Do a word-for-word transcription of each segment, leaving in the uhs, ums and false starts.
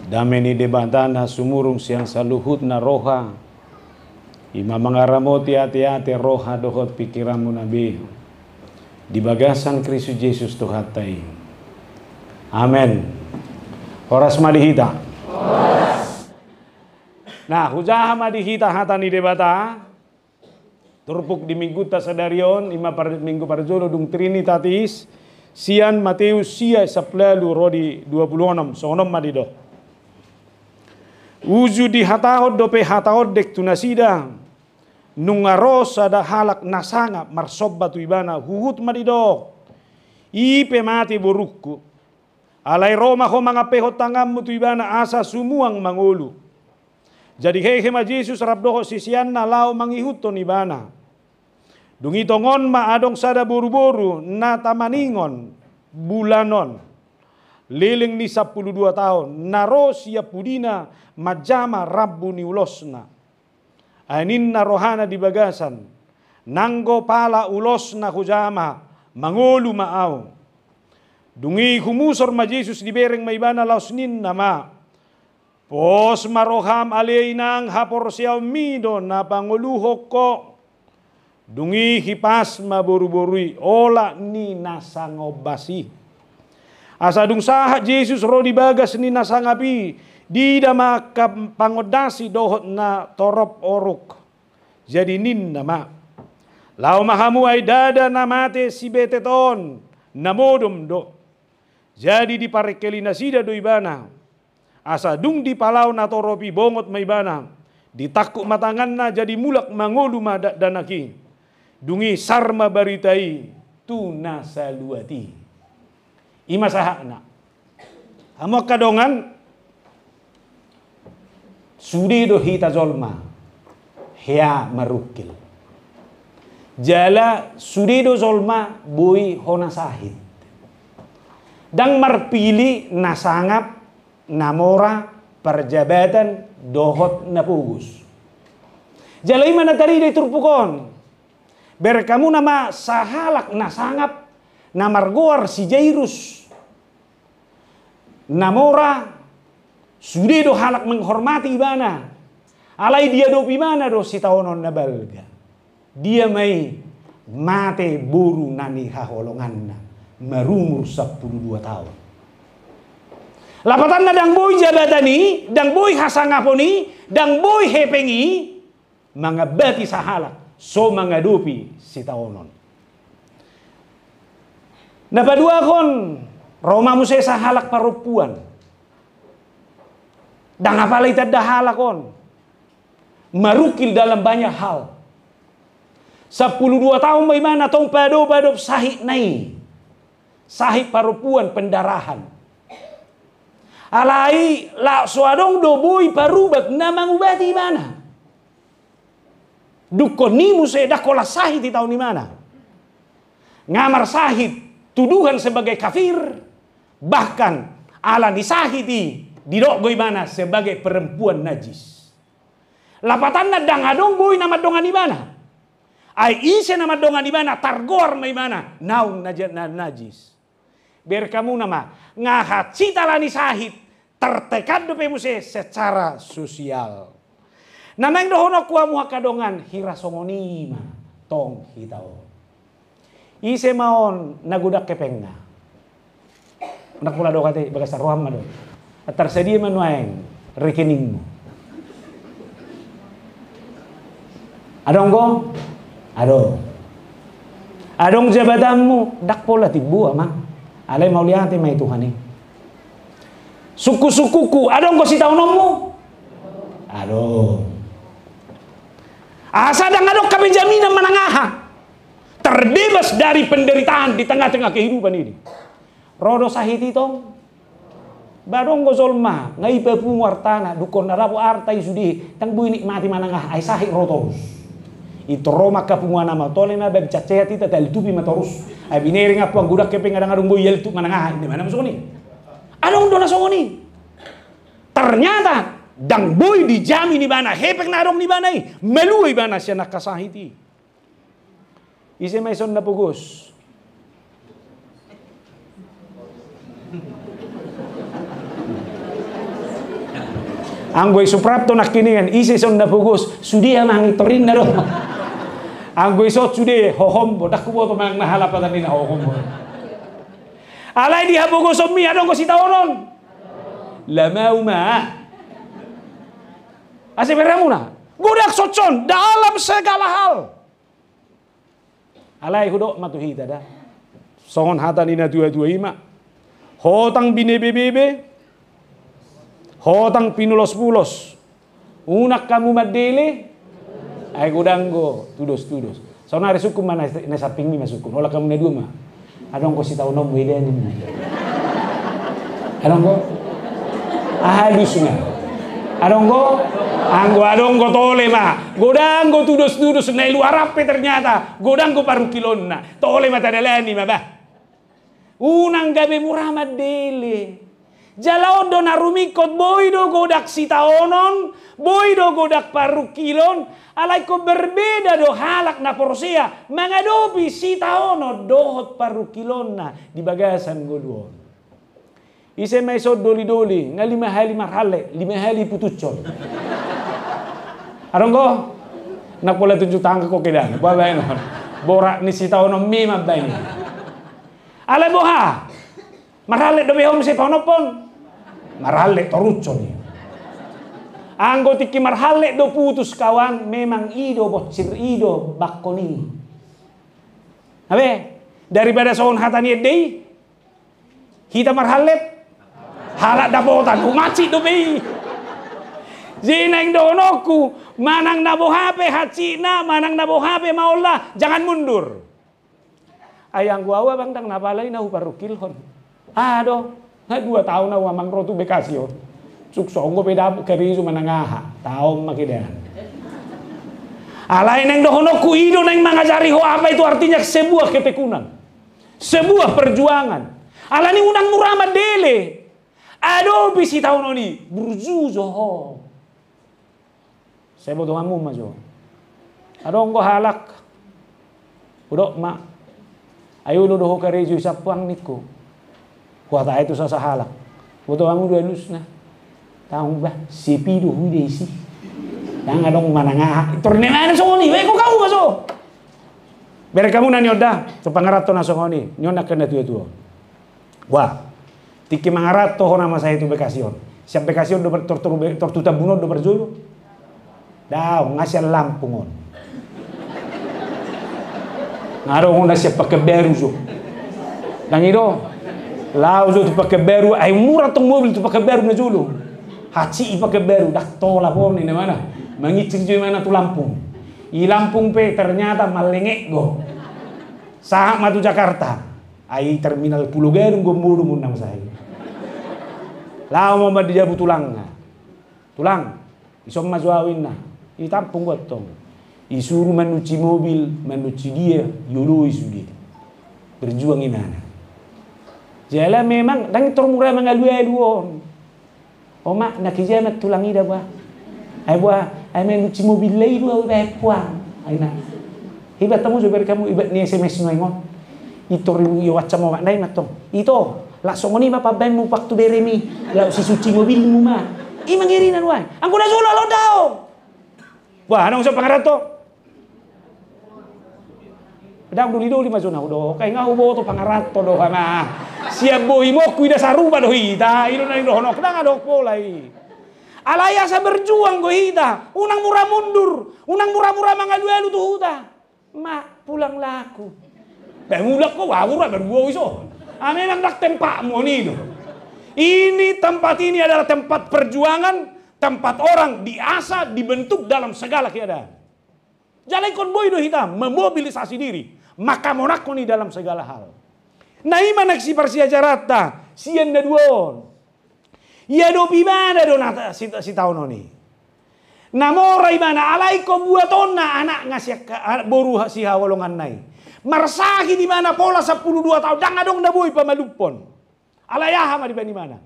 Dame ni Debata na sumurung sian saluhutna roha, i ma mangaramoti ateate, roha dohot pingkiranmuna be di bagasan Kristus Jesus Tuhanta i. Amen. Horas ma di hita. Nah, hujaha ma di hita hata ni Debata. Turpuk di minggunta sadari on, i ma par-, minggu parjolo dung Trinitatis, sian Mateus sia sampulu ualu ro di dua pulu onom, songon on ma didok. Uju dihatahon dope hata ondeng tu nasida, nunga ro sada halak na sangap marsomba tu ibana, huhut ma didok: I pe mate borungku. Alai ro ma ho mangampehon tanganmu tu ibana asa sumuang mangolu. Jadi hehe ma Jesus rap dohot siseanna laho mangihuthon ibana. Dung i tongon ma adong sada boruboru na tamaningon bulanon, leleng ni sampulu dua taon, na ro sian pudina manjama rambu ni ulosna. Ai ninna rohana di bagasan: Nanggo pala ulosna hujama, mangolu ma ahu. Dung i humusor ma Jesus, dibereng ma ibana laos ninna ma: Pos ma roham, ale inang, haporseaonmi do na pangoluhon ho. Dung i hipas ma boruboru i olat ni na sangombas i. Asa dung sahat Jesus ro di bagas ni na sangap i, diida ma angka pangondasi dohot na torop oruk. Jadi ninna ma: Laho ma hamu, ai ndada na mate si betet on, na modom do. Jadi diparengkeli nasida do ibana. Asa dung dipalao na torop i, bongot ma ibana, ditangkup ma tanganna, jadi mulak mangolu ma dakdanak i. Dung i sar ma barita i tu na saluat i. I ma sahatna. Hamu angka dongan, sude do hita jolma hea marungkil. Jala sude do jolma boi hona sahit. Ndang marpili na sangap, na mora, parjabatan dohot na pogos. Jala i ma na tarida di turpuk on. Bereng hamu nama sahalak na sangap, na margoar si Jairus. Na mora, sude do halak menghormati ibana. Alai diadopi ibana do sitaonon na balga. Dia ma i? Mate boru na nihaholonganna, marumur sampulu dua taon. Lapatanna ndang boi jabatan i, ndang boi hasangapon i, ndang boi hepeng i mangambati sahalak so mangadopi sitaonon. Na paduahon, ro ma muse sahalak parompuan. Ndang apala itanda halak on. Marungkil dalam banyak hal. Sampulu dua taon ma ibana tong paadop-adop sahitna i. Sahit parompuan, pendarahan. Alai laos so adong do boi parubat na mangubati ibana. Dungkon i muse ndang holan sahit itaon ibana. Nga marsahit tuduhan sebagai kafir, bahkan ala ni sahit i didok do ibana sebagai perempuan najis. Lapatanna ndang adong boi na mandongani ibana. Ai ise na mandongani ibana, targoar ma ibana naung naja-, na-, najis. Bereng hamu nama, nga hansit ala ni sahit, tertekan dope muse secara sosial. Na naeng dohononku hamu angka dongan, hira songon i ma tong hita on. Ise ma on na godang hepengna? Ndang pola dok ate, bagasan roham ma do. Tarsadia ma nuaeng rekeningmu. Adong do? Adong. Adong jabatanmu? Ndang pola, timbo amang. Alai mauliate ma i Tuhan i. Sungkun-sungkunku, adong do sitaononmu? Adong. Asa ndang adong hape jaminan manang aha. Terbebas dari penderitaan di tengah-tengah kehidupan ini. Ro do sahit i tong. Ba adong do jolma, nga i papungu artana, dungkon na dapot arta i sude, ndang boi nikmati manang aha, ai sahit ro torus. Intong ro ma angka punguan na matolen, na baen sehat-sehat hita, taltupi ma torus. Ai binereng ampu anggo godang hepeng, nga ndang adong boi ialtup manang aha, inda ma na songon i. Adong do na songon i. Ternyata ndang boi dijamin ibana hepeng na adong di ibana i, malua ibana sian angka sahit i. Ise ma ison na pogos? Anggo i suprapto nangkiningan, ise son na pogos, sude amang i torinna do. Anggo i son sude, hohom bo, ndang huboto manang na halapatan ni na hohom bo. Alai di hapogoson mi adong do sitaonon. Lamau ma. Asa beremuna. Godang sotson dalam segala hal. Alai hudok ma tu hita da. Songon hata ni na tua-tua i ma. Hotang binebe-bebe. Hotang pinulos-pulos. Unang hamu mandele. Ai godang do tudos-tudos. Saonari sungkun ma na, na samping ni ma sungkun. Holan hamu na dua ma. Adong do sitaononmu i da ninna. Adong do? Aha alusna? Adong do? Anggo adong do tole ma. Godang do tudos-tudos na i luar pe ternyata. Godang do parungkilonna. Tole ma tadalani ma bah. Unang gabe mura mandele. Jala on do na rumingkot, boi do godang sitaonon, boi do godang parungkilon, alai ingkon berbeda do halak na porsea mangadopi sitaonon dohot parungkilonna di bagasan ngolu on. Ise ma ison doli-doli, nga lima hali marhalle, lima hali putushon. Adong do? Nang pola tunjuk tangan ho ke da, boha baenon. Borat ni sitaonon mi ma baenon. Alai boha? Marhalle dope ho muse pahonophon. Marhalle torushon i. Anggo tingki marhalle do putus kawan, memang i do bonsir i do bangkon i. Abe, daripada songon hata ni ende i, hita marhalle, halak dapotan, umaci dope i. Jadi naeng dohononku, manang na boha pe hancitna, manang na boha pe maolna, jangan mundur. Ai anggo au abang ndang na pala i na huparungkilhon. Aha do? Na dua taon au amang ro tu Bekasi on. Suk songon pe dapot karejo manang aha. Taon ma kedan. Alai naeng dohononku i do naeng mangajari ho apa itu artinya sebuah ketekunan. Sebuah perjuangan. Alani unang mura mandele. Adopi sitaonon i burju jo ho. Sai boto hamu ma jo. Adong do halak. Hudok ma. Ai olo do ho karejo i sampuang ningku. Huhatai tu sasahalak. Boto hamu do alusna. Taon bah, sepi do huida isi. Ndang adong manang aha. Tor ni mana songon i, weh, ho hamu ma jo. Bereng hamu na nion da, so pangaranto na songon i, nion angka na tua-tua. Wah, tingki mangaranto ho na masa i tu Bekasi on. Sian Bekasi on do tor, tor, tor tu Tambun on do parjolo. Daong, nga sian Lampung on. Nga adong na sian Pekanbaru jo. Ndang i do. Laho jo tu Pekanbaru, ai mura tong mobil tu Pekanbaru na jolo. Hansit i Pekanbaru, ndang tolap on i na mana. Manginsir jo i mana tu Lampung. I Lampung pe ternyata mallenget do. Sahat ma tu Jakarta. Ai terminal Pulo Gadung do modom on na masa i. Laho ma manjabu tulangna. Tulang, ison ma jo au inna. Itampung do antong. Isuru manunsi mobil, manunsi dia, ioloi sude. Berjuang imana. Jala memang ndang tor mura mangalu-alu on. O ma, na kijaman tulang i da boha. Ai boha, ai manunsi mobil lai do au ibaen puang. Ai na. Ibat hamu jo, bereng hamu, ibat ni S M S nuaeng on. Itor i, i WhatsApp omak nai ma antong. Ito, lak songon i ma pambaenmu puang tu beremi. Laos sisunsi mobilmu ma. I ma ngeri na nuaeng. Anggo na jolo alondang. Wah, adong so pangaranto. Ndang doli-doli ma jo na hudok. Ai nga huboto pangaranto do hama. Sian bohimon huida sarupa do hita. I do na nidohononku, ndang adong pola i. Alai asa berjuang do hita. Unang mura mundur. Unang mura-mura mangalu-alu tu huta. Ma, pulanglah aku. Bah, mulak ho, wah, ura, baru boi so. Ah, memang ndang tempatmu on i do. Ini, tempat ini adalah tempat perjuangan, tempat orang diasah, dibentuk dalam segala keadaan. Jala ingkon boi do hita memobilisasi diri, manghamonanghon i dalam segala hal. Na i ma na siparsiajaranta sian na dua on. Iadopi ibana do na sita-, sitaonon i. Na mora ibana, alai ingkon buatonna anakna siak-, anak boru ha-, sihaholonganna i. Marsahit ibana pola sampulu dua taon, ndang adong na boi pamalumhon. Alai aha ma dibaen ibana?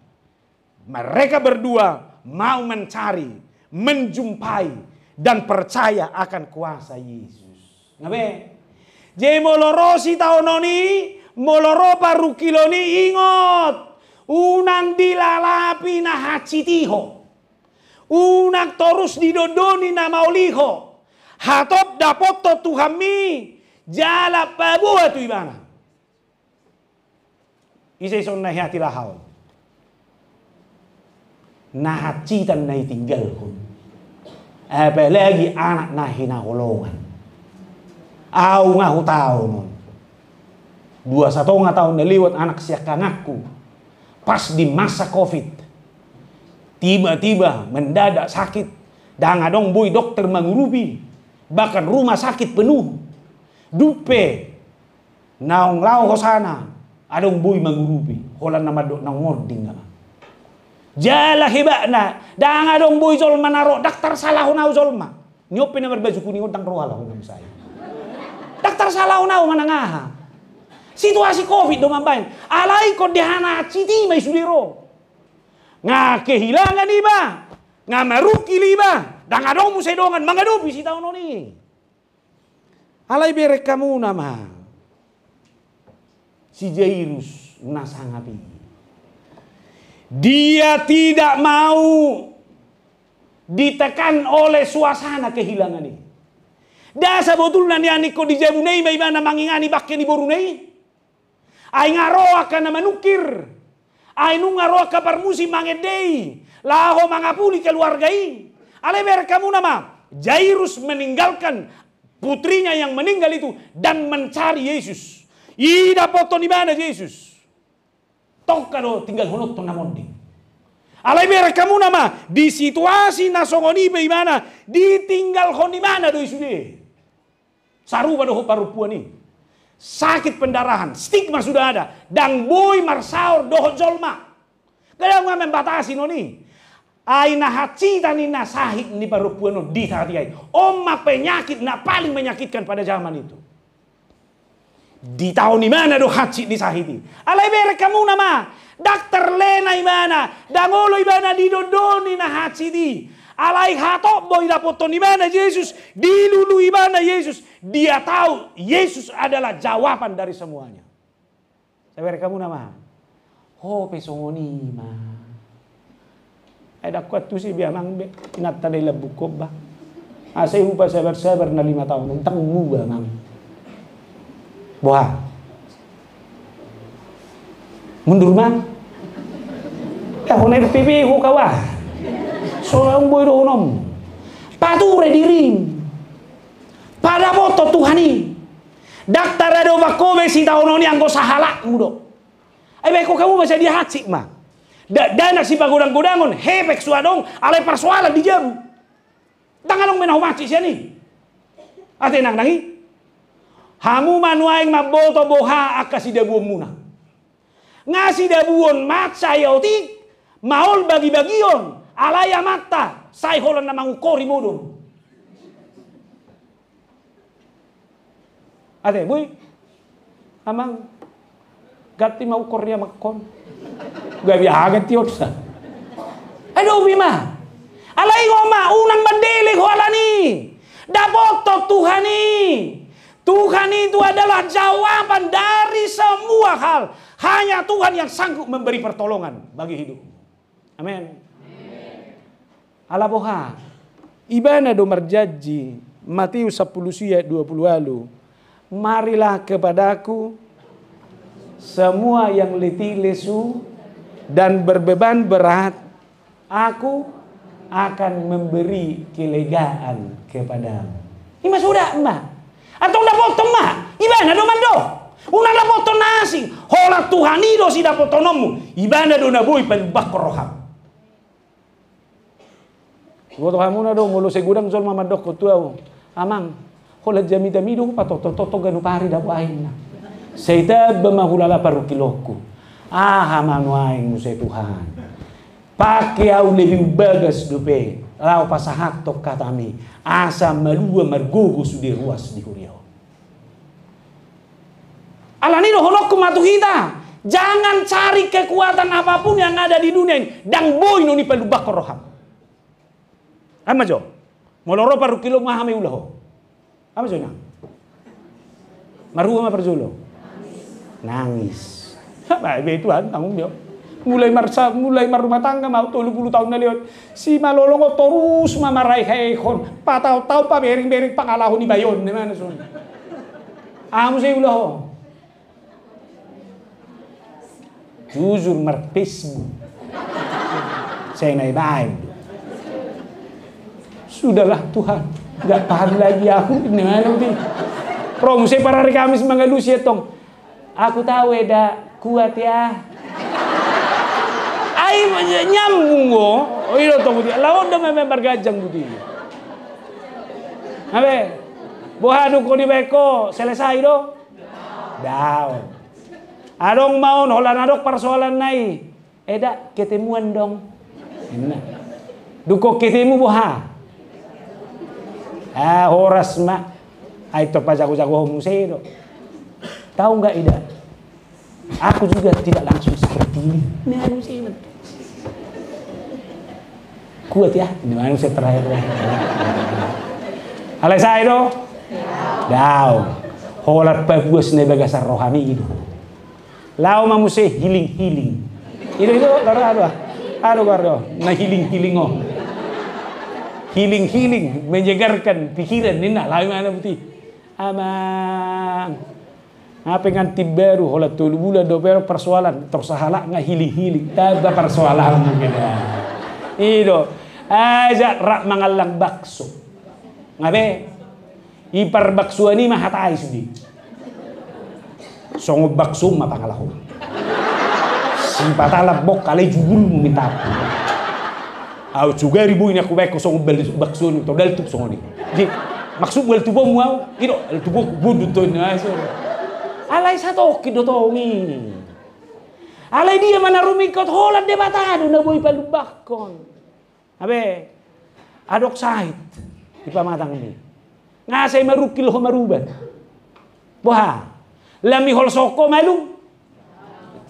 Mereka berdua mau mencari, menjumpai, dan percaya akan kuasa Yesus. Nga be? Jadi molo ro sitaonon i, molo ro parungkilon i, ingot, unang dilalapi na hansit i ho. Unang torus didondoni na maol i ho. Hatop dapothon Tuhanmi jala paboa tu ibana. Ise ison na hea tilahaon? Na hansitan na ditinggalhon, apalagi anak na hinaholongan. Au nga hutaon on. Dua satonga taon na lewat anak siangkanganku, pas di masa covid, tiba-tiba mendadak sakit, ndang adong boi dokter mangurupi, bahkan rumah sakit penuh. Dung pe naung laho hosana, adong boi mangurupi, holan na mandok naung monding nama. Jala hebatna, ndang adong boi jolma na ro, ndang tarsalahon au jolma. Nion pe na marbaju kuning on ndang ro halak on sai. Ndang tarsalahon au manang aha. Situasi covid do mambahen. Alai ingkon di hana hansit i ma i sude ro. Nga kehilangan iba, nga marungkil iba, ndang adong muse dongan mangadopi sitaonon i. Alai bereng hamuna ma si Jairus na sangap i. Dia tidak mau ditekan oleh suasana kehilangan ini. Ndang sabotulna nian ingkon di jabuna i ma ibana mangingani bangke ni boruna i. Ai nga ro angka na manungkir. Ai nunga ro angka parmusim mangendei laho mangapuli keluarga i. Alai bereng hamuna ma, Jairus meninggalkan putrinya yang meninggal itu dan mencari Yesus. Idapothon ibana Jesus. Tongka do tinggalhononhon na monding. Alai bereng hamuna ma, di situasi na songon i pe ibana, ditinggalhon ibana do i sude. Sarupa dohot parompuan i. Sakit pendarahan, stigma sudah ada, ndang boi marsaor dohot jolma. Kadang nga membatasi non i. Ai na hansitan i na sahit ni parompuan on di saat i. On ma penyakit na paling menyakitkan pada zaman itu. Ditaon ibana do hansit ni sahit i. Alai bereng hamuna ma, ndang terlena ibana, ndang olo ibana didondoni na hansit i. Alai hatop do idapothon ibana Jesus, dilului ibana Jesus. Dia tahu Yesus adalah jawaban dari semuanya. Sai bereng hamuna ma. Ho pe songon i ma. Ai ndang kuantusi be amang be, inanta na i lambungkon ba. Asa i hupasabar-sabar na lima taon, ndang muba amang. Boha? Mundur ma. Ya, hona R P P ho kawa. Sonang boi dohononmu. Pature dirim. Padapothon Tuhan i. Ndang taradopan ho be sitaonon i anggo sahalakmu do. Ai baen ho hamu ma sadia hansit ma. Dakdanak sipagodang-godangon, hepeng so adong, alai parsoalan di jabu. Ndang adong be na huhansit sian i. Ate nangnang i. Hamu ma nuaeng mamboto boha angka sidabuonmuna. Nga sidabuon mansai otik, maol bagi-bagion, alai amanta, sai holan na mangungkori modom. Ate, boi. Amang. Ganti ma ungkor ni amangkon. Gabe aha ganti on sa. Adopi ma. Alai ho ma, unang mandele ho alani. Dapothon Tuhan i. Tuhan itu adalah jawaban dari semua hal. Hanya Tuhan yang sanggup memberi pertolongan bagi hidupmu. Amin. Ala boha? Ibana do marjanji, Matius sampulu sia dua pulu ualu, "Marilah kepadaku semua yang letih lesu dan berbeban berat, Aku akan memberi kelegaan kepadamu." I ma suda ma. Antong dapothon ma. Ibana do mandok. Unang dapothon na asing. Holan Tuhan i do sidapothononmu. Ibana do na boi palumbangkon roham. Huboto hamuna do, molo sai godang jolma mandokkon tu ahu, "Amang, holan jamitami do hupatoto-toto ganup ari dabo aek na. Sai tamba ma hulala parungkilonku." Aha ma nuaeng muse Tuhan. Pake ahu lebih umbagas dope, laho pasahathon hatami, asa malua margogo sude ruas di huria on. Alani dohononku ma tu hita, jangan cari kekuatan apapun yang ada di dunia ini, ndang boi non i palumbangkon roham. Aha ma jo? Molo ro parungkilonmu aha ma iula ho? Aha ma jo inang? Marhua ma parjolo. Nangis. Bae be Tuhan, tanggung jawab. Mulai marsa-, mulai marrumah tangga ma tolu pulu taon na lewat. Si Malolong on torus ma maraihon. Pataon-taon pabereng-bereng pangalaho ni bayo on, na mana son. Aha muse ulaho. Jujur mar-Facebook. Sai na ibaen. Sudahlah Tuhan, nggak tahan lagi aku. Ini mana uti. Ro muse parari Kamis mangalusi, tong. Aku tahu, Eda, kuat ya. Ai nyambung go. Oh, iya, tong, uti. Lawan do memang bergajang, uti. Abe. Boha dung ho dibaen ho, selesai do? Daong. Adong ma on, holan adong parsoalan nai. Eda, ketemuan dong. Ninna. Dung ho ketemu boha? Ah, horas ma. Ai tong pajago-jagohon muse do. Tahu nggak, Eda? Aku juga tidak langsung seperti ini. Nah, muse. Kuat ya, ini mana saya terakhir ya. Alai sae do? Daong. Holan pabuas na i bagasan rohami i do. Laho ma muse healing-healing. I do, i do, aduh, aduh, aduh, aduh. Na healing-healing on. Healing-healing, menyegarkan pikiran, ninna, laho ma na buti. Amang. Nga pe ngantin baru, holan tolu bulan do baru persoalan, tor sahalak nga healing-healing, tamba persoalan mungkin ya. I do, ajak rap mangallang bakso. Nga be, i parbaksoan i ma hatai sude. Songon bakso ma pangalaho. Sipata lambok alai jugulmu minta ampun. Au sugari boi na hubaen ho songon bal-, bakso ni, to daltup songon i. Jadi, maksud bal tubomu au, i do, bal tubomu, bodu to, na, so. Alai satongkin do tong i. Alai dia ma na rumingkot, holan Debata do na boi palumbahon. Abe, adong sahit di pamatangmi. Nga sai marungkil ho marubat. Boha? Lam i holsohon ho malum.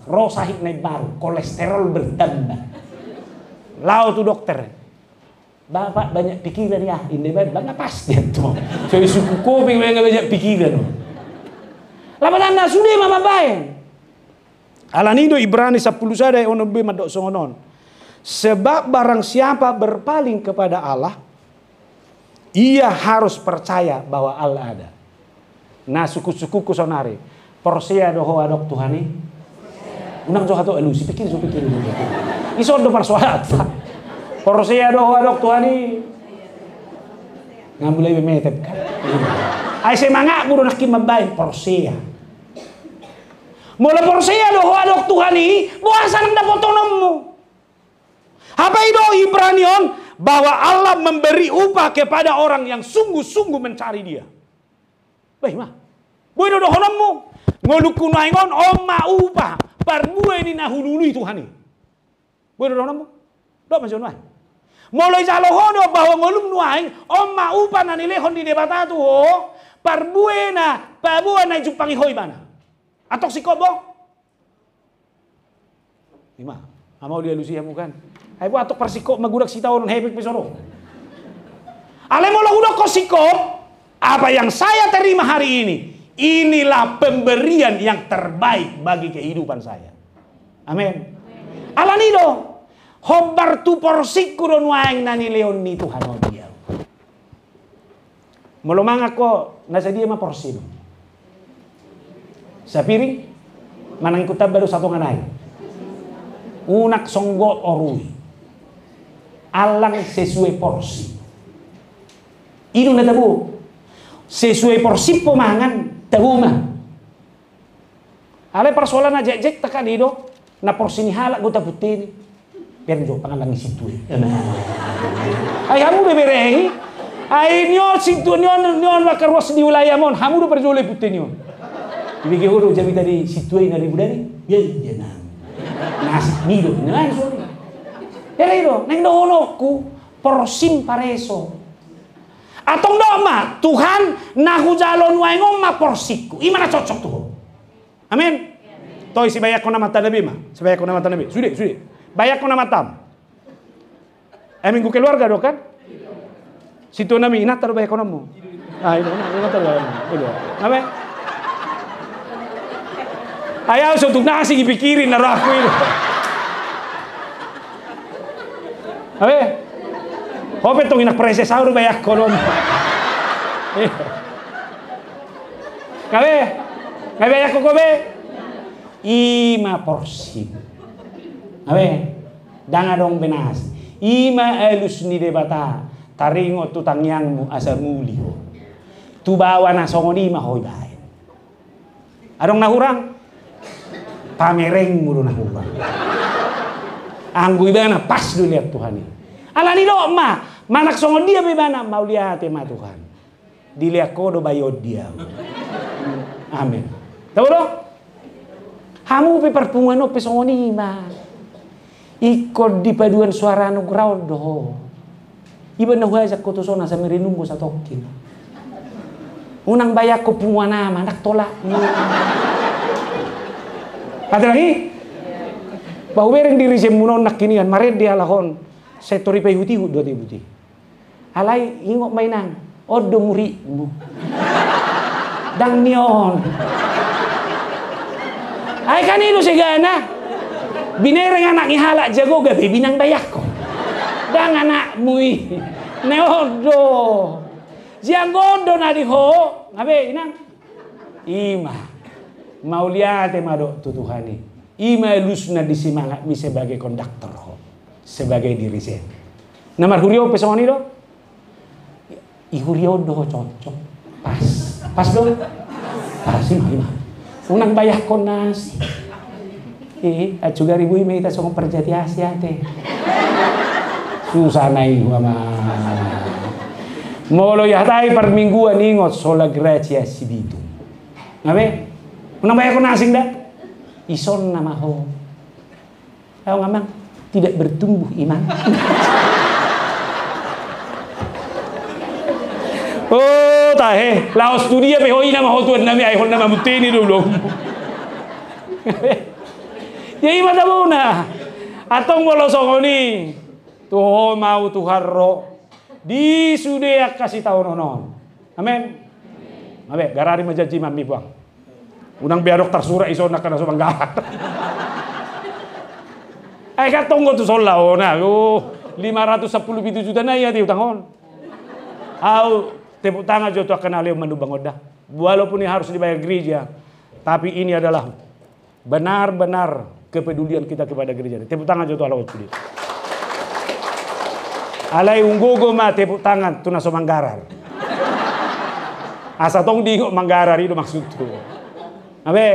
Ro sahit na imbaru, kolesterol bertambah. Laho tu dokter. Bapak banyak pikiran ya, inda baen, ba nga pasti antong. So i suku kopi, ba nga banyak pikiran. Lapatanna sude ma mambaen. Alani do Ibrani sampulu sada ayat onom be mandok songon on. Sebab barang siapa berpaling kepada Allah, ia harus percaya bahwa Allah ada. Na sungkun-sungkunku saonari. Porsea do ho adong Tuhan i? Unang jo hatop alusi, pikiri jo, pikiri jo. Ison do parsoalan. Porsea do ho adong Tuhan i? Nga mulai be metep kan. Ai semangatmu do nangkin mambaen porsea. Molo porsea do ho adong Tuhan i, boha sanang dapotononmu? Hape i do Ibrani on, bahwa Allah memberi upah kepada orang yang sungguh-sungguh mencari Dia. Bah, ima. Boi do dohononmu, ngolungku nuaeng on, on ma upa parbue ni na hulului Tuhan i. Boi do dohononmu. Dok ma jo nuaeng. Molo ijalo ho do bahwa ngolum nuaeng, on ma upa na nilehon ni Debata tu ho, parbue na paboa na dijumpangi ho ibana. Antong singkop bo? Ima, nga mau dialusi hamu kan? Ai bo antong parsingkop ma, godang sitaonon, hepeng pe so ro. Alai molo hudok ho singkop, apa yang saya terima hari ini, inilah pemberian yang terbaik bagi kehidupan saya. Amin. Alani do, hombar tu porsingku do nuaeng na nilehon ni Tuhan on di au. Molo mangan ho, na sadia ma porsim? Sapiring? Manang ingkon tamba do satonga nai? Unang songgot orui. Allang sesuai porsi. I do na tabo. Sesuai porsi pe mangan, tabo ma. Alai parsoalan na jekjek takan i do, na porsi ni halak do tapunteni. Biar jo pangallang ni sintua i. Ai hamu do bere i. Ai nion sintua nion, nion maka ruas ni wilayah mon, hamu do parjolo i punteni on. Dibege ho do jamita ni sintua i na ribu dari. Biar dia nang. Nasib ni do, na so. Bere i do, naeng dohononku, porsim pareso. Antong dok ma, Tuhan, na hujalo nuaeng on ma porsingku. Ima na cocok tu ho. Amin. Toi, sibayakkon amanta na be ma. Sibayakkon amanta na be. Sude, sude. Bayakkon amantam. Eh, minggu keluarga do kan? Sintua nami, inanta do bayakkon ammu. Ah, ina, ina, inanta do bayakkon ammu. Ina. Apa? Ai au so tung nasi dipikirin na rohangku i do. Abe? Ho pe tong inak preses, au do bayangkon on. Abe? Nga bayangkon ho be? I ma porsim. Abe? Ndang adong be na asing. I ma alus ni Debata. Taringot tu tangiangmu asa muli ho. Tu baoa na songon i ma ho ibaen. Adong na hurang? Pamerengmu do na hurang. Anggo ibana pas do dilehon Tuhan i. Alani dok ma, manang songon dia pe ibana, mauliate ma Tuhan. Dilehon ho do bayo dia. Amen. Tau do? Hamu pe parpunguan on pe songon i ma. Ingkon di paduan suara anugerah on do ho. Iba na huajak ho tu son asa merenung ho satongkin. Unang bayangkon punguan ama, ndang tolap. Ate lagi? Ba hubereng dirijenmu on nangkin i, marende halak on. Sai tor ipaihutihut do ate, buti. Alai ingot ma inang, on do muridmu. Ndang ni on. Ai kan i do segana. Binereng anak ni halak jago gabe binang bayangkon. Ndang anakmu i. Na on do. Sian on do na di ho, nga be inang. I ma. Mauliate ma dok tu Tuhan i. I ma alusna di semangatmi sebagai konduktor ho. Sebagai dirijen. Na marhuria on pe songon i do. I huria on do ho cocok. Pas. Pas do? Pas, i ma, i ma. Unang bayangkon na asing. Eh, acu gari boi ma hita songon parjati asi ate. Susah na i, huama. Molo ihatai parmingguan, ingot sola gratia sibitum. Nga be? Unang bayangkon na asing da? Isonna ma ho. Au nga mang tidak bertumbuh iman. Oh, tahe, laos tu dia pe ho ina ma ho tuan nami, ai hon na mamunteni do ulommu. Jadi mata bona. Antong molo songon i, tu ho ma au Tuhan ro. Di sude angka sitaonon on. Amen. Amen. Garari ma janji mami buang. Unang be adong tarsurat ison angka na so manggarar. Ai kan tonggo tu sola on, aduh, lima ratus sepuluh pitu juta na ia di utang on. Au tepuk tangan jo tu angka na lehon manumbang on da. Walaupun ini harus dibayar gereja, tapi ini adalah benar-benar kepedulian kita kepada gereja. Tepuk tangan jo tu halak on sude. Alai umgogo ma tepuk tangan tu na so manggarar. Asa tong diingot manggarar i do maksudhu. Abe,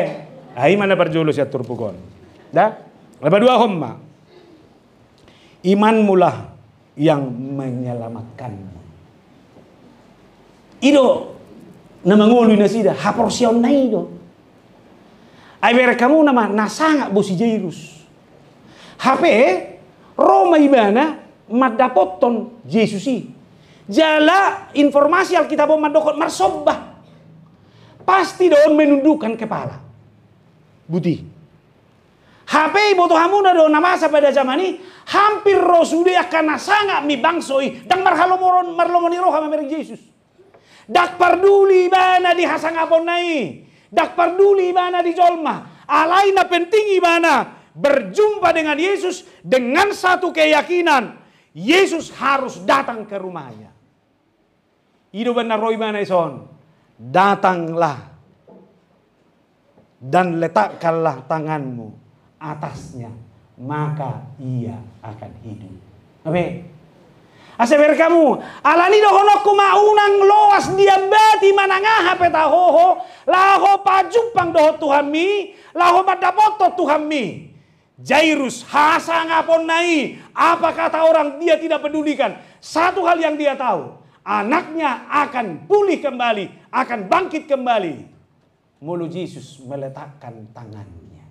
ai ma na parjolo sian turpuk on. Da? Na paduahon ma. Imanmulah yang menyelamatkanmu. I do na mangoloi nasida, haporseaonna i do. Ai bereng hamu nama na sangap bo si Jairus. Hape ro ma ibana mandapothon Jesus i. Jala informasi Alkitab on mandok marsomba. Pasti do on menundukkan kepala. Buti. Hape iboto hamuna do na masa pada zaman i, hampir ro sude angka na sangap ni bangso i, ndang marhalomohon, marlomo ni roha mamereng Jesus. Ndang parduli ibana di hasangaponna i, ndang parduli ibana di jolma, alai na penting ibana berjumpa dengan Yesus dengan satu keyakinan, Yesus harus datang ke rumahnya. I do umbahen na ro ibana ison, datanglah dan letakkanlah tanganmu atasnya, maka ia akan hidup. Abe. Asa bereng hamu, alani dohononku ma unang loas diambati manang aha pe taho ho, laho pajumpang dohot Tuhanmi, laho mandapothon Tuhanmi. Jairus, hasangaponna i, apa kata orang dia tidak pedulikan. Satu hal yang dia tahu, anaknya akan pulih kembali, akan bangkit kembali. Molo Jesus meletakkan tangannya.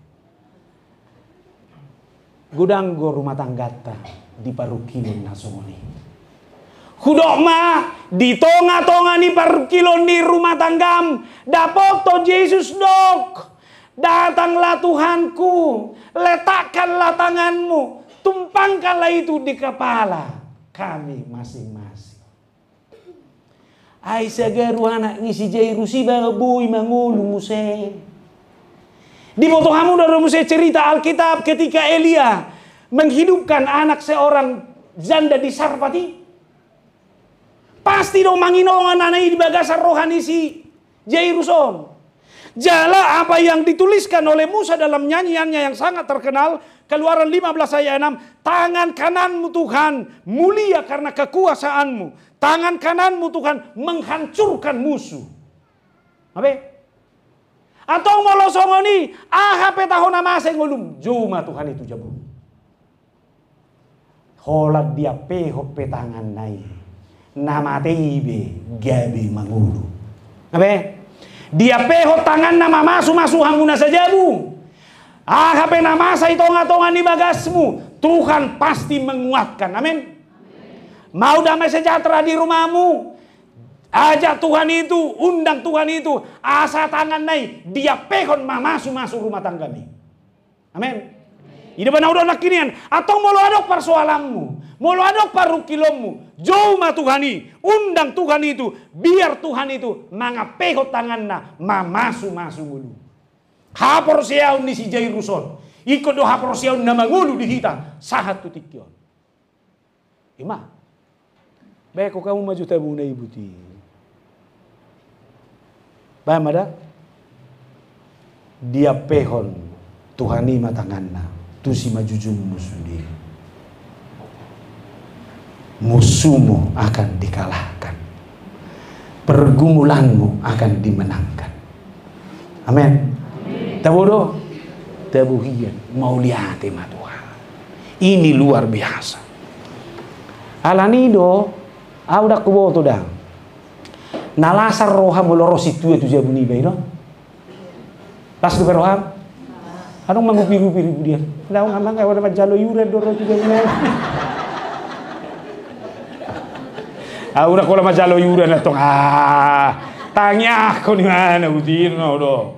Godang do rumah tanggata di parungkilon na songon i. Hudok ma, di tonga-tonga ni parungkilon ni rumah tanggam, dapothon Jesus dok. Datanglah Tuhanku, letakkanlah tanganmu, tumpangkanlah itu di kepala kami masing-masing. Ai sagaru anak ni si Jairus i ba boi mangolu muse. Diboto hamu do muse cerita Alkitab ketika Elia menghidupkan anak seorang janda di Sarpat i. Pasti do manginongan na i di bagasan roha ni si Jairus on. Jala apa yang dituliskan oleh Musa dalam nyanyiannya yang sangat terkenal, Keluaran lima belas ayat enam, "Tangan kananmu, Tuhan, mulia karena kekuasaanmu. Tangan kananmu, Tuhan, menghancurkan musuh." Ape? Antong molo songon i, aha pe taho na masa i ngolum, jou ma Tuhan i tu jabum. Holan diampehon pe tanganna i, na mate i be gabe mangolu. Ape? Diampehon tanganna mamasu-masu hamu na sajabum. Aha pe na masa i tonga-tonga ni bagasmu, Tuhan pasti menguatkan. Amin. Mau damai sejahtera di rumahmu? Ajak Tuhan itu, undang Tuhan itu, asa tanganna i diampehon mamasu-masu rumah tanggami. Amin. I do ba na hudok nangkiningan, antong molo adong persoalanmu, molo adong parungkilonmu, jou ma Tuhan i, undang Tuhan itu, biar Tuhan itu mangampehon tanganna mamasu-masu ngolu. Haporseaon ni si Jairus on, ingkon do haporseaon na mangolu di hita sahat tu tingki on. Ima. Baen hamu ma jo tabuna i buti. Baen ma da. Diampehon Tuhan i ma tanganna tu simanjujungmu sude. Musuhmu akan dikalahkan. Pergumulanmu akan dimenangkan. Amin. Tabo do? Tabo hian, mauliate ma Tuhan. Ini luar biasa. Alani do, au ndang huboto da. Na las roha molo ro sintua tu jabu niba i do. Las dope roham? Adong mangupi-upi ribu dia. Ndang, amang, au na manjalo iuran do ro tu jabu niba. Au na holan manjalo iuran antong, ah, tangiangkon imana buti do.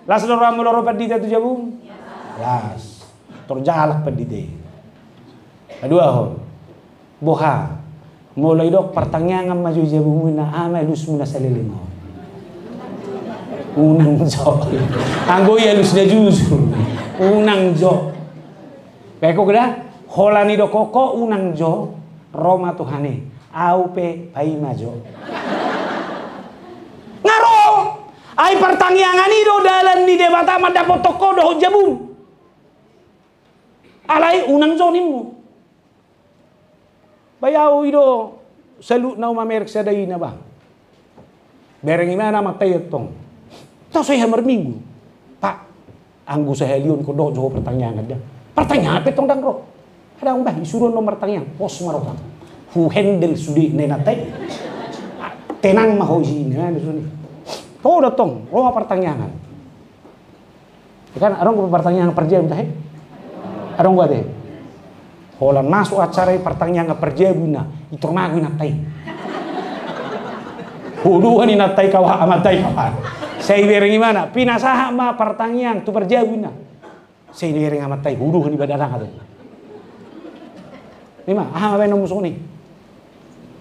Las do roham molo ro pandita tu jabum? Las. Tor jalak pandita i. Paduahon. Boha. Molo didok partangiangan ma jo di jabum, na aha ma alusmu na saleleng on? Unang jo. Anggo i alusna jujur. Unang jo. Baen ho da, holan didok ho unang jo, ro ma Tuhan i. Au pe paima jo. Nga ro. Ai partangiangan i do dalan ni Debata mandapothon ho dohot jabum. Alai unang jo nimmu. Ba i au i do saluhutna, au mamereng sada ina ba. Bereng imana amanta i antong. Tau sai ha marminggu. Pak, anggo sahali on ingkon dohot jo ho partangiangan da. Partangiangan pe antong ndang ro. Adong bah, isuruhon do martangiang. Pos ma roham. Huhandle sude na inanta i. Tenang ma ho isi na sude. Tau da antong, ro ma partangiangan. Ya kan, adong do partangiangan parjabu tahe? Adong do ate? Holan masuk acara i partangiangan parjabu na, itor mago inanta i. Huduhon inanta i kawa, amanta i kawa. Sai bereng imana, pinasahat ma partangiangan tu parjabu na. Sai bereng amanta i, huduhon iba dadang ate. Ima, aha ma baen na musuk ni?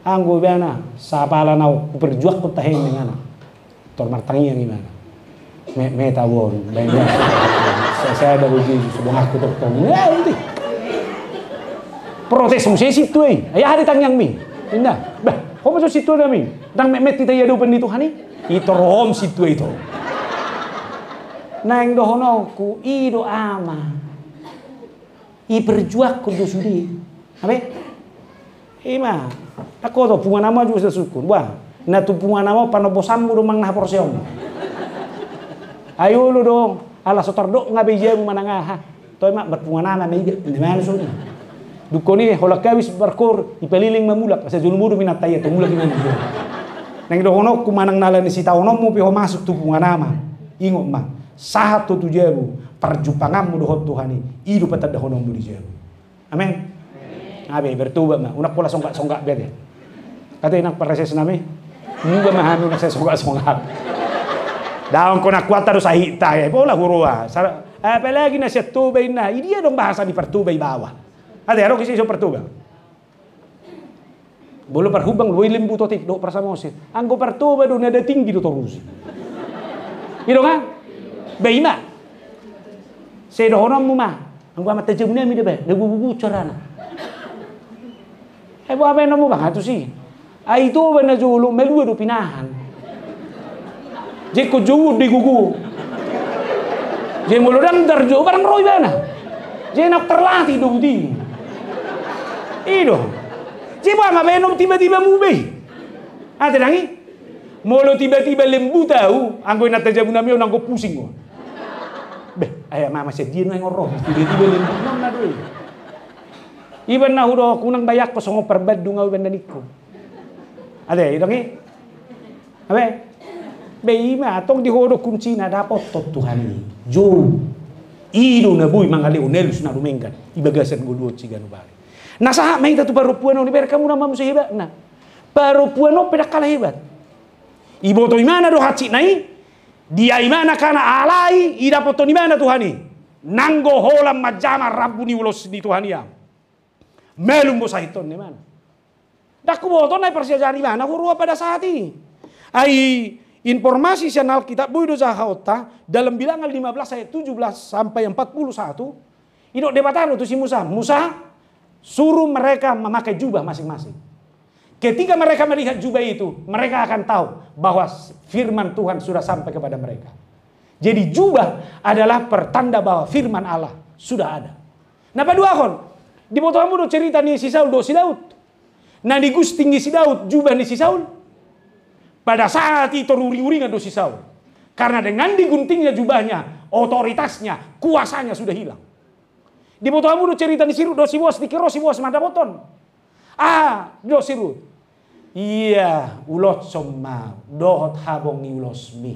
Anggo ibana, sapala na huperjuangkon tahe imana. Tor martangiang imana. Me, me tau on, baen dia. Sa, sada ho Jesus, donganku tongtong. Ya, inti. Protes muse sintua i. Ai aha ditangiangmi? Inna. Bah, ho ma jo sintua nami. Ndang metmet hita i adopan ni Tuhan i. Itor ho ma sintua i to. Naeng dohononku, i do ama. Iperjuangkon do sude. Ape? Ima. Nangkin do punguan ama jo sasukun. Bah, na tu punguan ama panombosanmu do manang na haporseaonmu. Ai olo do, ala so tardok nga be i jabu manang aha. Toe ma, marpunguan ama ma iba, na mana soni. Dungkon i, holan habis markoor, ipaliling ma mulak, asa jolo modom inanta i, antong mulak imana. Naeng dohononku manang na ala ni sitaononmu pe ho masuk tu punguan ama. Ingot ma, sahat ho tu jabu, parjumpanganmu dohot Tuhan i, i do patandahononmu di jabu. Amen. Abe, bertobat ma, unang pola songgak-songgak be ate. Ate nang pareses nami, muba ma hami unang sai songgak-songgak. Daong kona kuat terus ahita ya, pola huroa. Sar-, apalagi na sian Toba inna, i dia dong bahasa ni partoba i bawa. Ate, adong isi so partoba. Molo parhubang, boi lembu totik, dohot parsamose. Anggo partoba do nada tinggi do torusi. I do nga? Ba ima. Sai dohononmu ma. Anggo amanta jabu nami da ba, na gugugu carana. Ai boha baen hamu bang, atu si. Ai Toba na jolo, malua do pinahan. Jadi ingkon jou do i gogo. Jadi molo ndang tarjou, barang ro ibana. Jadi na terlatih do buti. I do. Jadi boha ma baen hamu tiba-tiba mube i. Ate ndang i. Molo tiba-tiba lembut au, anggo inanta jabu nami on anggo pusing ho. Beh, ai ama, masa dia nuaeng on ro, tiba-tiba lembut, non na do i. Iba na hudok, unang bayangko songon parbandung au iba na ningku. Ate, i ndang i? Abe? Be i ma, tong di ho do kuncina, dapothon Tuhan i. Jou. I do na boi mangalehon alus na dumenggan. I bagasan ngolu on siganup ari. Na sahat ma hita tu parompuan on, iberek hamu nama muse hebatna. Parompuan on pe ndang kalah hebat. Iboto imana do hansit na i, dia imana kana alai, idapothon imana Tuhan i. Nanggo holan manjama rambu ni ulos ni Tuhan i am. Malum do sahitonna imana. Ndang huboto na i parsiajaran imana huroha pada saat i. Ai informasi sian Alkitab boi do jahaonta dalam Bilangan lima belas ayat tujuh belas sampai empat puluh satu. Didok Debata do tu si Musa, Musa, suruh mereka memakai jubah masing-masing. Ketika mereka melihat jubah itu, mereka akan tahu bahwa firman Tuhan sudah sampai kepada mereka. Jadi jubah adalah pertanda bahwa firman Allah sudah ada. Na paduahon, diboto hamu do cerita ni si Saul dohot si Daud? Na digunting ni si Daud jubah ni si Saul. Pada saat i toruring-uringan do si Saul. Karena dengan diguntingnya jubahnya, otoritasnya, kuasanya sudah hilang. Diboto hamu do cerita ni si Rut dohot si Boas, dikero si Boas mandapothon. Ah, didok si Rut. Ia, uloshon ma dohot habong ni ulosmi.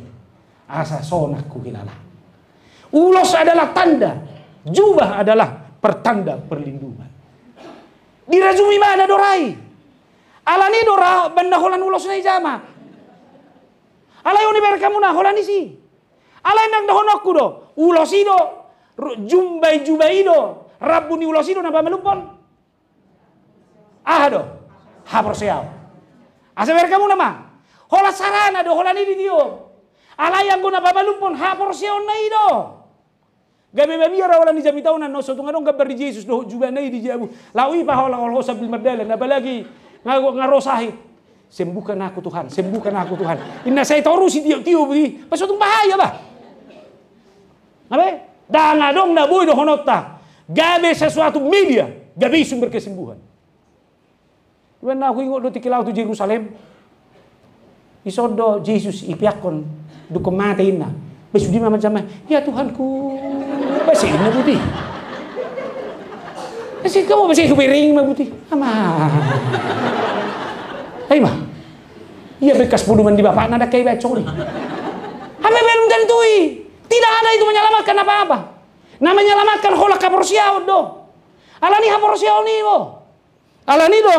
Asa sonang huhilala. Ulos adalah tanda, jubah adalah pertanda perlindungan. Dirajumi mana do ra i. Alani do ra, banda holan ulosna i jama. Alai on iberek hamu na holan i si. Alai ndang dohononku do, ulos i do, ru-, jumbai jubah i do, rambu ni ulos i do na pamalumhon. Aha do? Haporseaon. Asa iberek hamu nama. Holan sarana do, holan i ditiop. Alai anggo na pamalumhon haporseaonna i do. Gabe mabiar au holan di jamita on, na so tung adong gambar ni Jesus dohot jubahna i di jabu. Laho i paholhol ho sambil mardalan, apalagi nga, nga ro sahit. Sembuhkan aku Tuhan, sembuhkan aku Tuhan. Inna sai toru si tiop-tiop i, pas so tung bahaya bah. Abe? Ndang adong na boi dohononta. Gabe sesuatu media, gabe i sumber kesembuhan. Iba na huingot do tingki laho tu Jerusalem. Dison do Jesus ipeakhon, dungkon mate inna. Ba sude ma manjama, ya Tuhanku. Ba se inna buti. Ba se, kamu ba se hubereng ma buti. Ama. Ai ma. Ia bekas podoman ni bapakna ndang hea ibaen songon i. Apa belum tentu i. Tidak ada itu menyelamatkan apa-apa. Na menyelamatkan holan haporseaon do. Alani haporseaon i do. Alani do.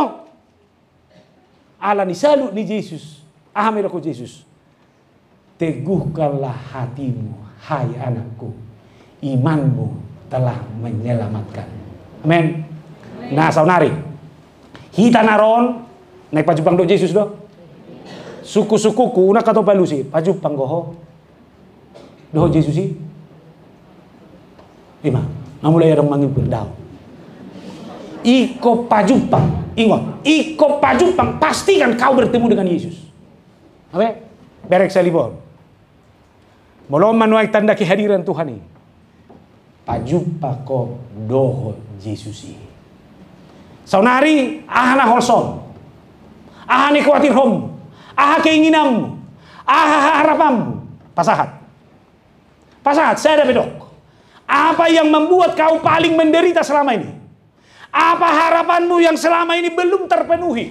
Alani salut ni Jesus. Aha ma didok Jesus? Teguhkanlah hatimu, hai anakku. Imanmu telah menyelamatkan. Amen. Amen. Nah, saonari. Hita na ro on, naeng pajumpang dohot Jesus do. Sungkun-sungkunku, unang hatop alusi, pajumpang do ho dohot Jesus i. Ima, nga mulai adong mangimpir dao. Ingkon pajumpang, ingot, ingkon pajumpang, pastikan kau bertemu dengan Yesus. Abe? Bereng salibo. Molo on ma nuaeng tanda kehadiran Tuhan i. Pajumpang ho dohot Jesus i. Saonari, aha na holsom? Aha na huatirhonmu? Aha keinginanmu? Aha harapanmu? Pasahat. Pasahat, sada pe dok. Apa yang membuat kau paling menderita selama ini? Apa harapanmu yang selama ini belum terpenuhi?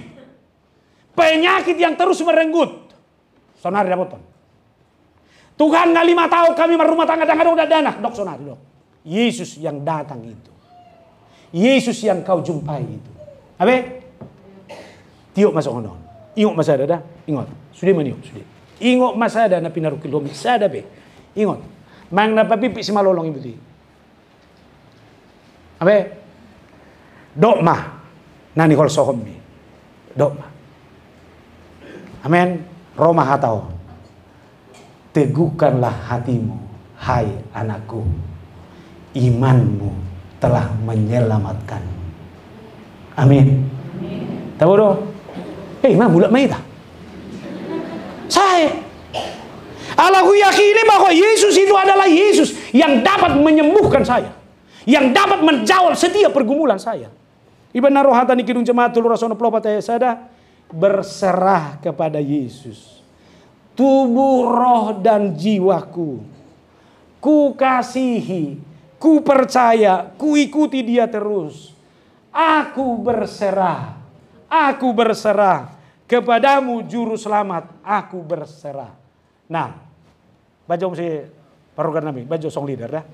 Penyakit yang terus merenggut. Saonari dapothon. Tuhan, nga lima taon kami marrumah tangga, ndang adong dakdanak, dok saonari, dok. Yesus yang datang itu. Yesus yang kau jumpai itu. Abe? Tiop ma songon on. Ingot ma sada da. Ingot. Sude ma niop, sude. Ingot ma sada na pinarungkilhonmi, sada pe. Ingot. Manang na papimpit simalolong i buti. Abe? Dok ma na niholsohonmi. Dok ma. Amen. Ro ma hata on. Teguhkanlah hatimu, hai anakku. Imanmu telah menyelamatkanmu. Amin. Tabo do? Eh, ma mulak ma hita. Sae. Ala huyakini bahwa Yesus itu adalah Yesus yang dapat menyembuhkan saya, yang dapat menjawab setiap pergumulan saya. Ibana rohata ni Kidung Jemaat tolu ratus onom pulu opat ayat sada, berserah kepada Yesus. Tubuh, roh, dan jiwaku, ku kasihi, ku percaya, ku ikuti Dia terus. Aku berserah, aku berserah kepadamu, Juru Selamat, aku berserah. Nah, baca om si parrogan nami, baca song leader dah.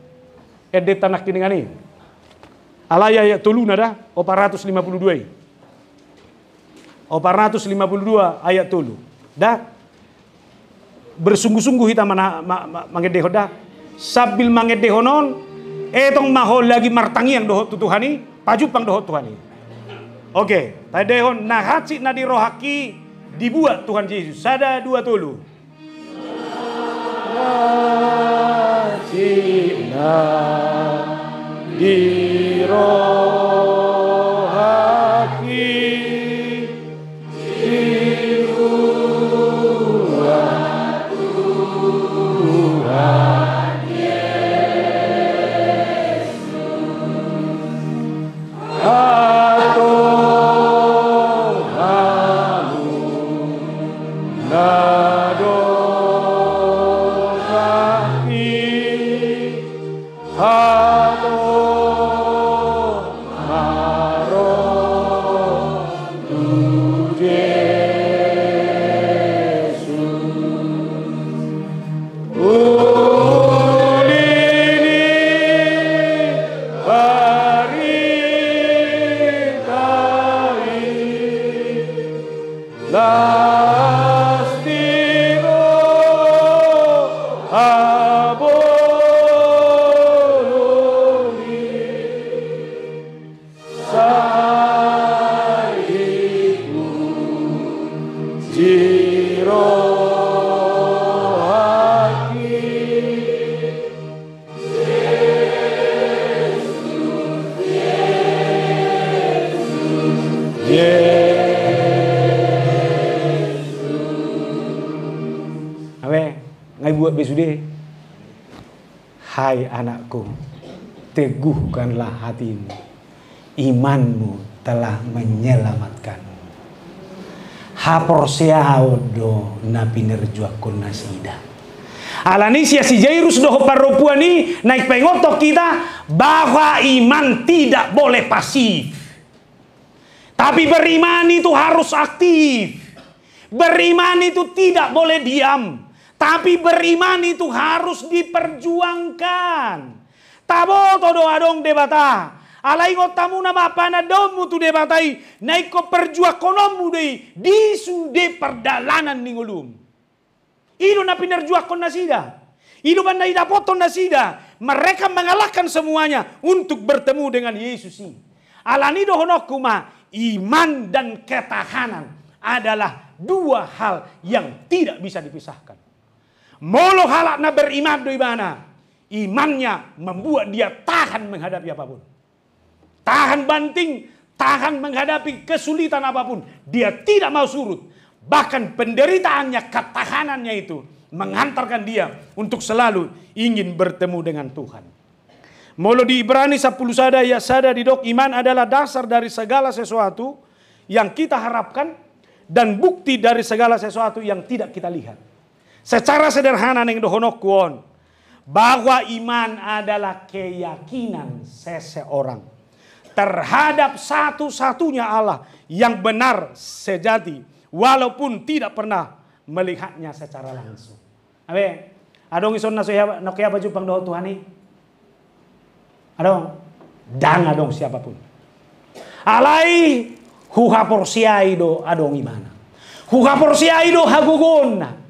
Ende tanak kiningan i. Alai ayat tolu na dah, opat ratus lima puluh dua i. Opat ratus lima puluh dua ayat tolu. Dah. Bersungguh-sungguh hita mana, ma, ma, mangendehon dah. Sambil mangendehon on, etong ma ho lagi martangiang dohot tu Tuhan i, pajumpang dohot Tuhan i. Oke, taendehon na hansit na di rohangki dibuat Tuhan Yesus. Sada, dua, tolu. Hansit na di rohangki dibuat Tuhan Yesus. Hatongamuna do nangkin, hatong ma ro tu Jesus. Uli ni barita i las di roha bolon i. Sai dipuji rohangki. Amen. Nga dibuat be sude. Hai anakku, teguhkanlah hatimu, imanmu telah menyelamatkanmu. Haporseaon do na pinerjuangkon nasida. Alani sian si Jairus dohot parompuan i naeng paingothon hita bahwa iman tidak boleh pasif. Tapi beriman itu harus aktif. Beriman itu tidak boleh diam. Tapi beriman itu harus diperjuangkan. Taboto do adong Debata. Alai ingot hamuna ma panandaonmu tu Debata i, na ingkon perjuangkononmu do i di sude pardalanan ni ngolum. I do na pinerjuangkon nasida. I do umbahen na didapothon nasida. Mereka mengalahkan semuanya untuk bertemu dengan Yesus i. Alani dohononku ma, iman dan ketahanan adalah dua hal yang tidak bisa dipisahkan. Molo halak na beriman do ibana, imannya membuat dia tahan menghadapi apapun. Tahan banting, tahan menghadapi kesulitan apapun. Dia tidak mau surut. Bahkan penderitaannya, ketahanannya itu mengantarkan dia untuk selalu ingin bertemu dengan Tuhan. Molo di Ibrani sampulu sada ayat sada didok, iman adalah dasar dari segala sesuatu yang kita harapkan dan bukti dari segala sesuatu yang tidak kita lihat. Secara sederhana naeng dohononku on, bahwa iman adalah keyakinan seseorang terhadap satu-satunya Allah yang benar sejati, walaupun tidak pernah melihatnya secara langsung. Abe, adong ison na so hea, na hea pajumpang dohot Tuhan i? Adong? Ndang adong siapapun. Alai huhaporseai do adong ibana. Huhaporseai do hagogoonna.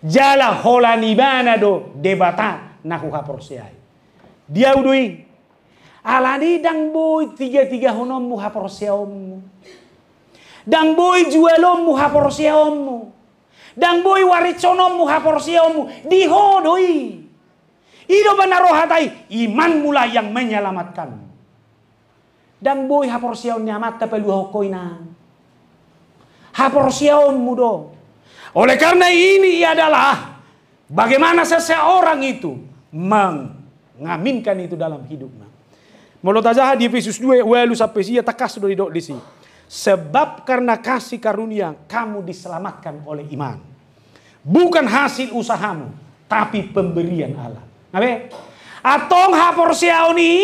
Jala holan ibana do Debata na huhaporseai. Dia do i. Alani ndang boi tiga-tigahononmu haporseaonmu. Ndang boi jualonmu haporseaonmu. Ndang boi warishononmu haporseaonmu. Di ho do i. I do umbahen na ro hata i, imanmulah yang menyelamatkanmu. Ndang boi haporseaon ni amanta paluahon ho inang. haporseaonmu do. Oleh karena ini adalah bagaimana seseorang itu mengaminkan itu dalam hidupnya. Molo tajaha di Efesus dua, ualu sampai sia, tangkas do didok disi. Sebab karena kasih karunia kamu diselamatkan oleh iman. Bukan hasil usahamu, tapi pemberian Allah. Nga be? Antong haporseaon i,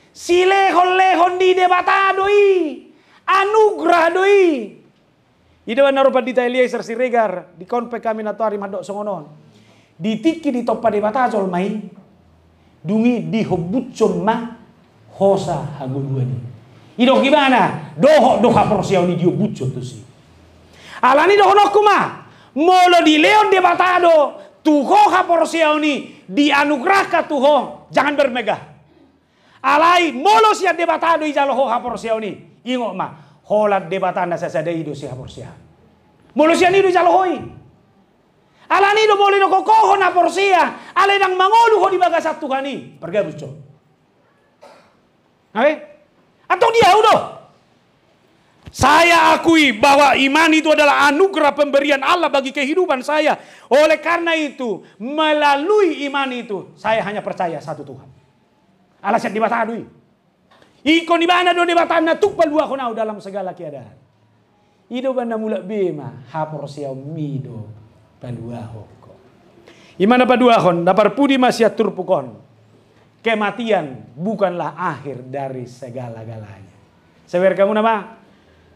silehon-lehon ni Debata do i, anugerah do i. I do umbahen na ro Pandita Eliezer Siregar, dikon pe hami nantoari mandok songon on. Di tingki ditompa Debata jolma i, dung i dihombushon ma hosa hangoluan i. Didok ibana, dohot do haporseaon i dihombushon tusi. Alani dohononku ma, molo dilehon Debata do tu ho haporseaon i, dianugerahkan tu ho, jangan bermegah. Alai molo sian Debata do ijalo ho haporseaon i, ingot ma, holan Debata na sasada i do sihaporseaon. Molo sian i do ijalo ho i. Alani do molo didok ho na porsea, alai ndang mangolu ho di bagasan Tuhan i, pargabus jo. Nga be? Antong di ahu do. Saya akui bahwa iman itu adalah anugerah pemberian Allah bagi kehidupan saya. Oleh karena itu, melalui iman itu, saya hanya percaya satu Tuhan. Ala sian Debata do i. Ingkon ibana do Debata na tuk paluahon ahu dalam segala keadaan. I do umbahen na mulak be ma, haporseaonmi do paluahon ho. I ma na paduahon, na parpudi ma sian turpuk on. Kematian bukanlah akhir dari segala-galanya. Sabar hamu nama,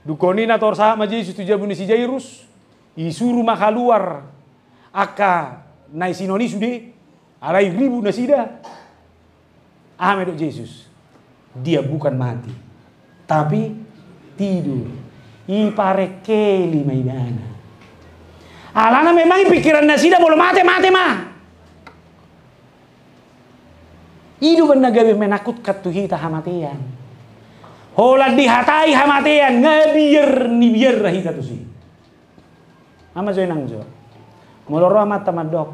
dung i na tor sahat ma Jesus tu jabu ni si Jairus, disuru ma kaluar angka na isingon i sude, alai ribut nasida. Aha ma didok Jesus? Dia bukan mati, tapi tidur. Diparengkeli ma ibana. Alana memang i pikiran nasida molo mate, mate ma. I do umbahen na gabe menakutkan tu hita hamatean. Holan dihatai hamatean, nga biar ni biar hita tusi. Ama jo inang jo. Molo ro amanta mandok,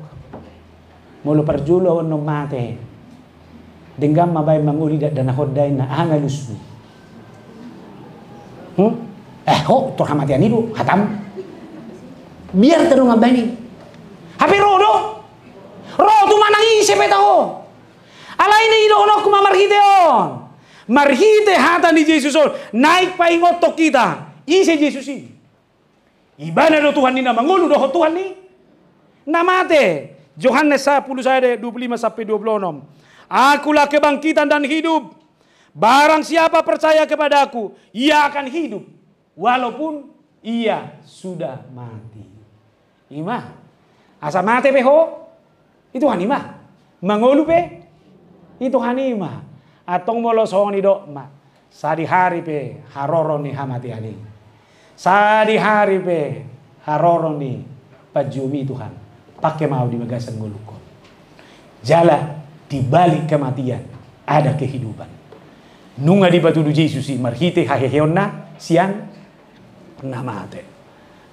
molo parjolo ahu annon mate, denggan ma baen mangoli dakdanak on da inna, aha alusmu? Hmm? Eh, ho, tor hamatean i do, hatam. Biar ta do mambaen i. Hape ro do. Ro tu manang ise pe taho. Alai na i dohononku ma marhite on. Marhite hata ni Jesus on, naeng paingothon hita. Ise Jesus i? Ibana do Tuhan ni na mangolu dohot Tuhan ni na mate. Johannes sapuluh sada dua puluh lima sampai dua puluh enam. Akulah kebangkitan dan hidup. Barang siapa percaya kepada-Ku, ia akan hidup walaupun ia sudah mati. I ma. Asa mate pe ho, i Tuhan i ma. Mangolu pe, i Tuhan i ma. Antong molo songon i didok ma, sadihari pe haroro ni hamatean i, sadihari pe haroro ni panjouon i Tuhan, pangke ma ahu di bagasan ngolungkon. Jala di balik kematian ada kehidupan. Nunga dipatudu Jesus i marhite haheheonna sian na mate.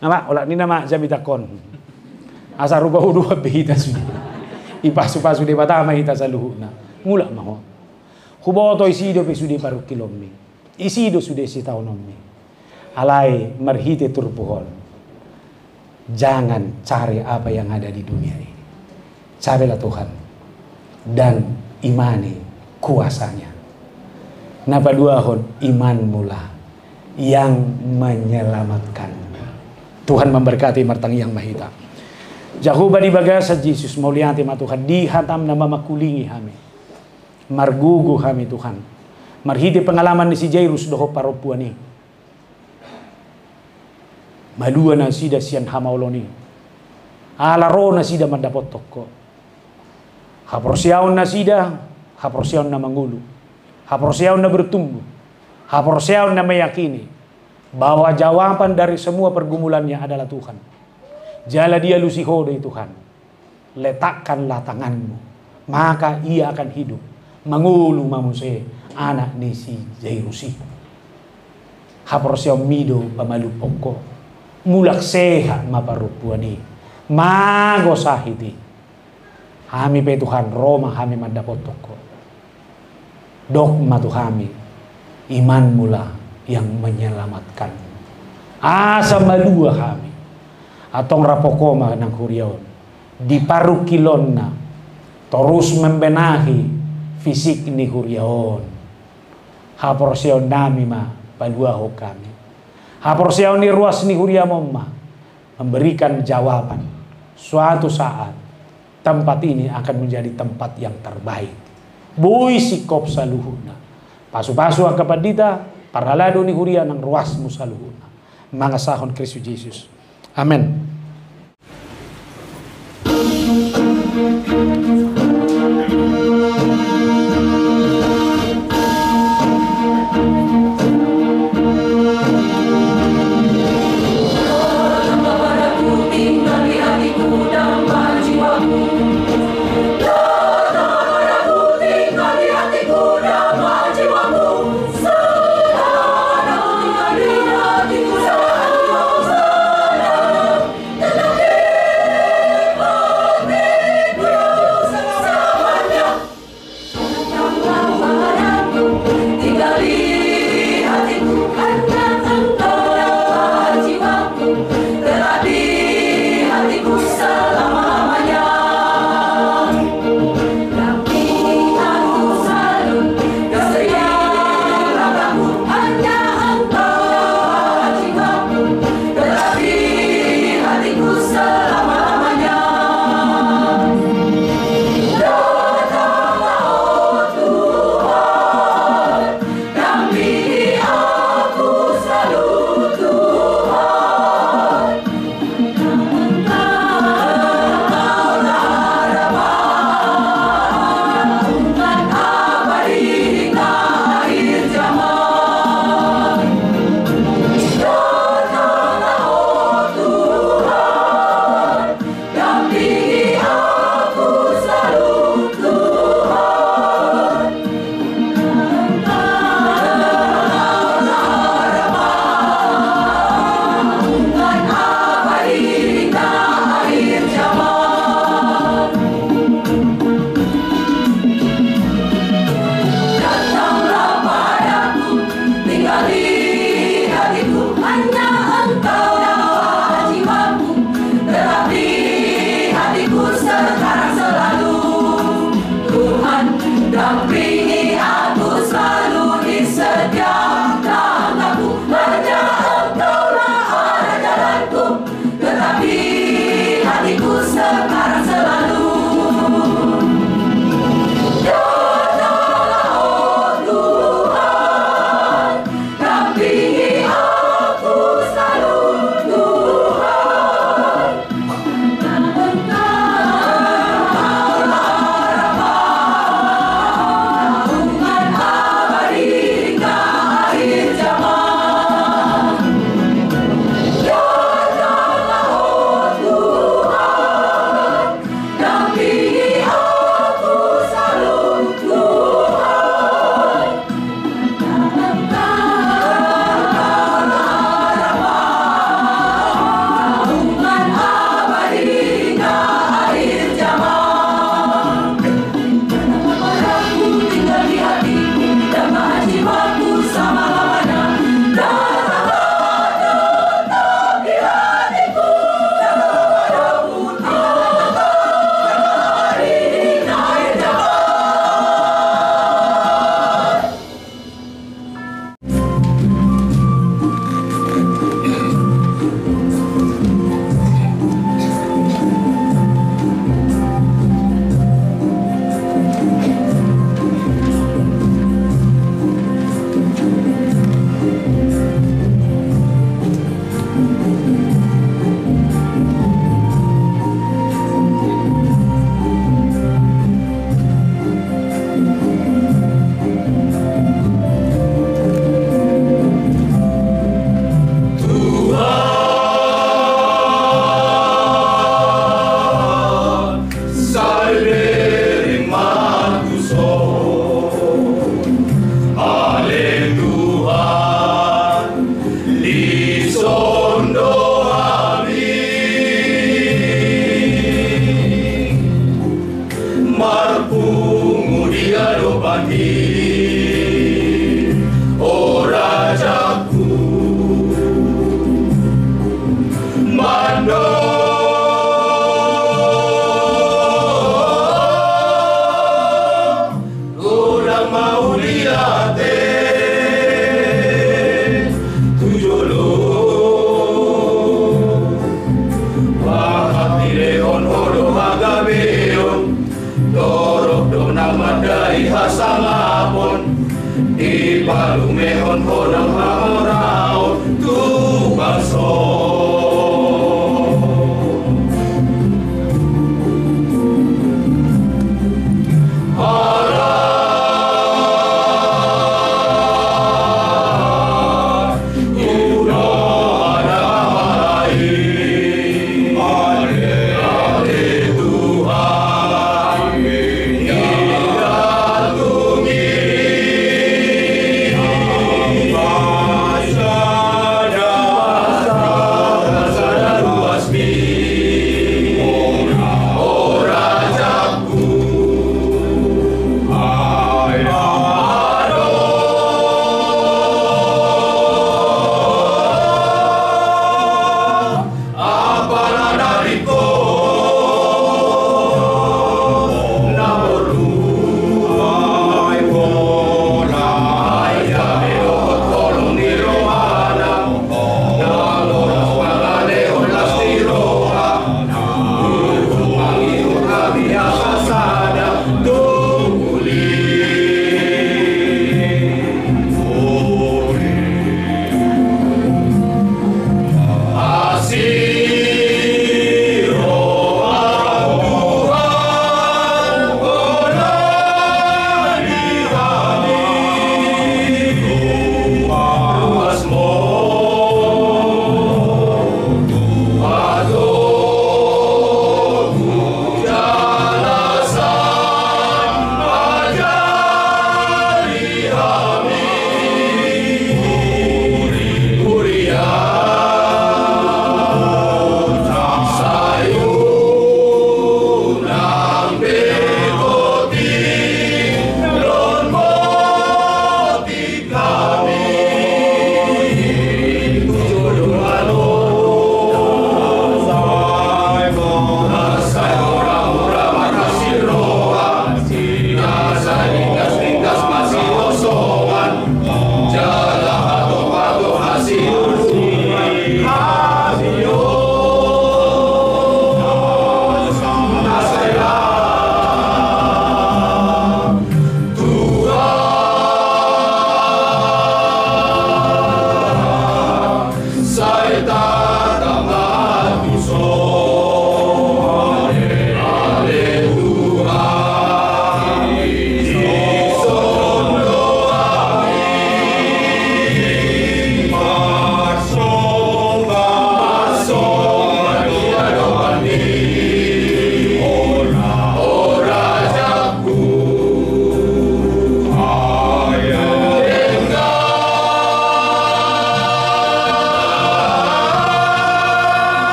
Nama, olat ni nama jamita kon. Asa rupa uduan be hita sude. Dipasupasu Debata ma hita saluhutna. Mulak ma ho. Huboto isi dope sude parungkilonmi. Isi do sude sitaononmi. Alai marhite turpuk on, jangan cari apa yang ada di dunia ini. Carilah Tuhan dan imani kuasa-Nya. Na paduahon, imanmulah yang menyelamatkan. Tuhan memberkati, martangiang ma hita. Jahowa, di bagasan Jesus, mauliate ma Tuhan, di hatam na mamangkulingi hami. Margogo hami Tuhan. Marhite pengalaman ni si Jairus dohot parompuan i. Malua nasida sian hamaolon i. Ala ro nasida mandapothon Ho. Haporseaon nasida, haporseaon na mangolu. Haporseaon na bertumbuh. Haporseaon na meyakini bahwa jawaban dari semua pergumulannya adalah Tuhan. Jala dialusi Ho do i Tuhan. Letakkanlah tanganmu, maka ia akan hidup. Mangolu ma muse anak ni si Jairus i. Haporseaonmi do pamalumhon Ho. Mulak sehat ma parompuan i. Mago sahit i. Hami pe Tuhan, ro ma hami mandapothon Ho. Dok ma tu hami, imanmulah yang menyelamatkan. Asa malua hami. Antong rap Ho ma nang huria on di parungkilonna, torus membenahi fisik ni huria on. Haporseaonnami ma paluahon hami. Haporseaon ni ruas ni huriaM on ma memberikan jawaban. Suatu saat tempat ini akan menjadi tempat yang terbaik. Boi singkop saluhutna. Pasupasu angka pandita, parhalado ni huria nang ruasMu saluhutna. Mangasahon Kristus Jesus. Amen.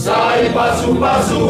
Sai pasu-pasu